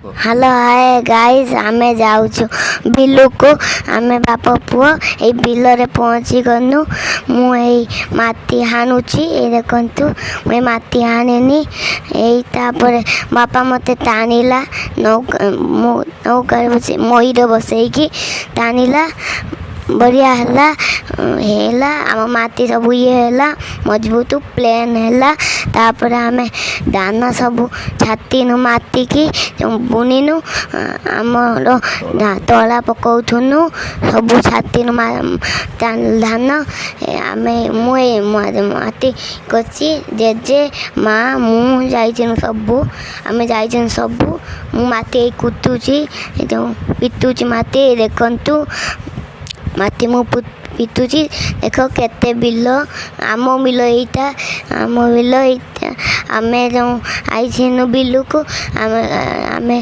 Hello, ହାଏ guys, ଆମେ ଯାଉଛୁ ବିଲକୁ। ଆମେ ବାପ ପୁଅ ଏଇ ବିଲରେ ପହଞ୍ଚି ଗନୁ। ମୁଁ ଏଇ ମାଟି ହାଣୁଛି, ଏଇ ଦେଖନ୍ତୁ, ମୁଁ ଏଇ ମାଟି ହାଣିନି ଏଇ। ତାପରେ ବାପା ମୋତେ ଟାଣିଲା, ନୌକା, ମୁଁ ନୌକାରେ ବସେଇ, ମୟୂର ବସେଇକି ଟାଣିଲା। ବଢ଼ିଆ ହେଲା ହେଲା ଆମ ମାଟି ସବୁ ଇଏ ହେଲା, ମଜବୁତ ପ୍ଲେନ୍ ହେଲା। ତାପରେ ଆମେ ଧାନ ସବୁ ଛାତିନୁ, ମାଟିକି ବୁଣିନୁ, ଆମର ତଳା ପକଉଥୁନୁ, ସବୁ ଛାତିନୁ ଧାନ। ଆମେ, ମୁଁ ଏ ମାଟି କରିଛି। ଜେଜେ, ମା, ମୁଁ ଯାଇଥିନୁ ସବୁ, ଆମେ ଯାଇଥିନୁ ସବୁ। ମୁଁ ମାଟି ଏଇ କୁଟୁଛି, ଏ ଯେଉଁ ପିଟୁଛି ମାଟି, ଦେଖନ୍ତୁ, ମାଟି ମୁଁ ପିଟୁଛି। ଦେଖ କେତେ ବିଲ, ଆମ ବିଲ ଏଇଟା, ଆମ ବିଲ ଏଇଟା। ଆମେ ଯେଉଁ ଆଇଥିନୁ ବିଲକୁ, ଆମେ ଆମେ